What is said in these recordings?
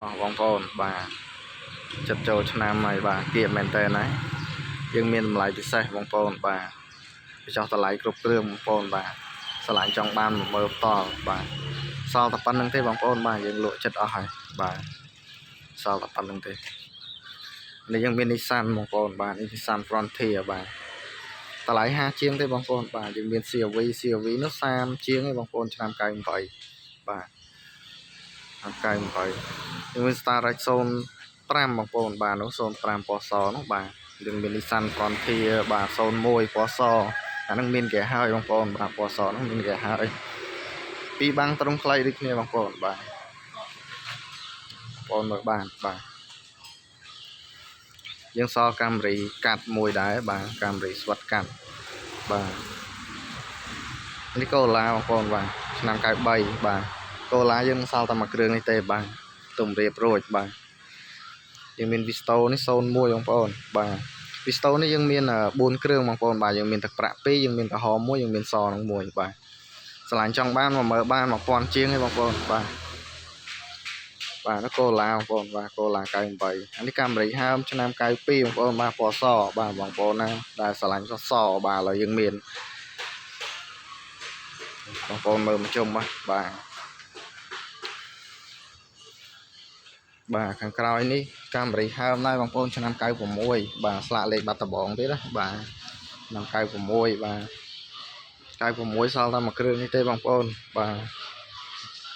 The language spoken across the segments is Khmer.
អស់បងប្អូនបាទចិត្តចូលឆ្នាំហើយបាទគៀកមែនតើណាយើងមានតម្លៃពិសេសបងប្អូនបាទបញ្ចុះតម្លៃគ្រប់គ្រឿងបងប្អូនបាទស្រឡាញ់ចង់បានមកមើលផ្ទាល់បាទសល់តែប៉ុណ្្នឹងទេបងប្អូនបាទយើងលក់ចិត្តអស់ហើយបាទសល់តែប៉ុណ្្នឹងទេនេះយើងមាន Nissan បងប្អូនបាទនេះ Nissan Frontier បាទតម្លៃ50ជាងទេបងប្អូនបាទយើងមាន CRV CRV នោះ30ជាងទេបងប្អូនឆ្នាំ98បាទឆ្នាំ98យើងមាន Starex 05បងប្អូនបាទនោះ05ពណ៌សនោះបាទយើងមាន Nissan Frontier បាទ01ពណ៌សអាហ្នឹងមានគេហើយបងប្អូនបាទពណ៌សហ្នឹងមានគេហើយពីរបាំងត្រង់ខ្លីដូចគ្នាបងប្អូនបាទបងប្អូនមើលបានបាទយើងសល់Camry កាត់មួយដែរបាទ Camry ស្វិតកាត់បាទនេះកូឡាបងប្អូនបាទឆ្នាំ93បាទកូឡាយើងសល់តែមួយគ្រឿងនេះទេបាទទំរៀបរួចបាទយើងមាន Visto នេះ01បងប្អូនបាទ Visto នេះយើងមាន4គ្រឿងបងប្អូនបាទយើងមានទឹកប្រាក់2យើងមានក្រហម1យើងមានសនឹង1បាទស្រឡាញ់ចង់បានមកមើលបាន1000ជាងឯងបងប្អូនបាទបាទនោះកូឡាបងប្អូនបាទកូឡា98អានេះCamry ហើមឆ្នាំ92បងប្អូនបាទពណ៌សបាទបងប្អូនណាដែលស្រឡាញ់សសបាទឥឡូវយើងមានបងប្អូនមើលមកជុំបាទបាទបាទខាងក្រោយនេះCamry ហើមដែរបងប្អូនឆ្នាំ96បាទស្លាកលេខបាត់ដបងទៀតណាបាទឆ្នាំ96បាទ96សល់តែមួយគ្រឿងនេះទេបងប្អូនបាទ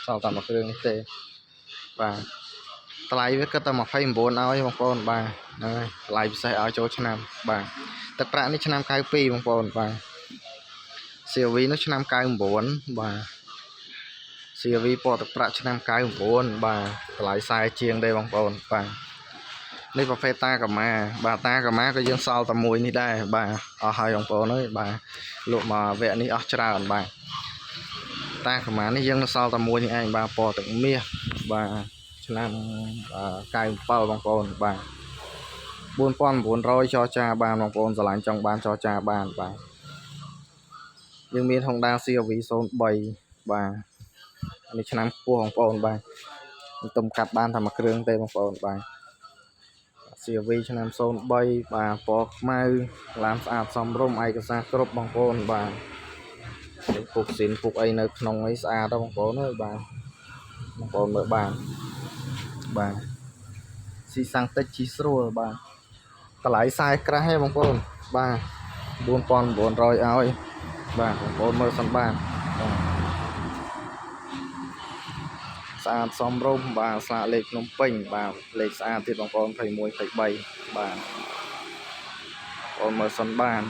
សល់តែមួយគ្រឿងនេះទេបាទតម្លៃវាគិតតែ29ឲ្យបងប្អូនបាទហ្នឹងហើយតម្លៃពិសេសឲ្យចូលឆ្នាំបាទទឹកប្រាក់នេះឆ្នាំ92បងប្អូនបាទ CRV នោះឆ្នាំ99បាទ CRV ពណ៌ទឹកប្រាក់ឆ្នាំ99បាទតម្លៃ40ជាងទេបងប្អូនបាទនេះប្រភេទតាកាម៉ាបាទតាកាម៉ាក៏យើងសល់តែមួយនេះដែរបាទអស់ហើយបងប្អូនអើយបាទលក់មកវគ្គនេះអស់ច្រើនបាទតាកាម៉ានេះយើងសល់តែមួយនេះឯងបាទពណ៌ទឹកមាសបាទឆ្នាំ97បងប្អូនបាទ4900ចរចាបានបងប្អូនស្រឡាញ់ចង់បានចរចាបានបាទយើងមាន Honda CRV 03បាទនេះឆ្នាំខ្ពស់បងប្អូនបាទទំកាត់បានតែមួយគ្រឿងទេបងប្អូនបាទ CRV ឆ្នាំ03បាទពណ៌ខ្មៅឡានស្អាតសមរម្យឯកសារគ្រប់បងប្អូនបាទពុកស៊ីនពុកអីនៅក្នុងអីស្អាតបងប្អូនអើយបាទបងប្អូនមើលបានបាទស៊ីសាំងតិចជីស្រួលបាទតម្លៃ40ក្រាស់ឯងបងប្អូនបាទ4900ឲ្យបាទបងប្អូនមើលសិនបានបាទស្អាតសមរម្យបាទស្លាកលេខភ្នំពេញបាទលេខស្អាតទៀតបងប្អូន21 23បាទបងប្អូនមើលសិនបាន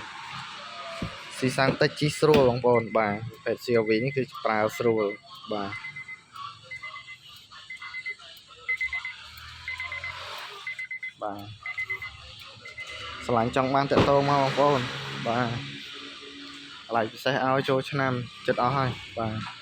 ស៊ីសាំងតិចជីស្រួលបងប្អូនបាទពេទ្យ CRV នេះគឺប្រើស្រួលបាទបាទស្រឡាញ់ចង់បានតាក់ទងមកបងប្អូនបាទតម្លៃពិសេសឲ្យចូលឆ្នាំចិត្តអស់ហើយបាទ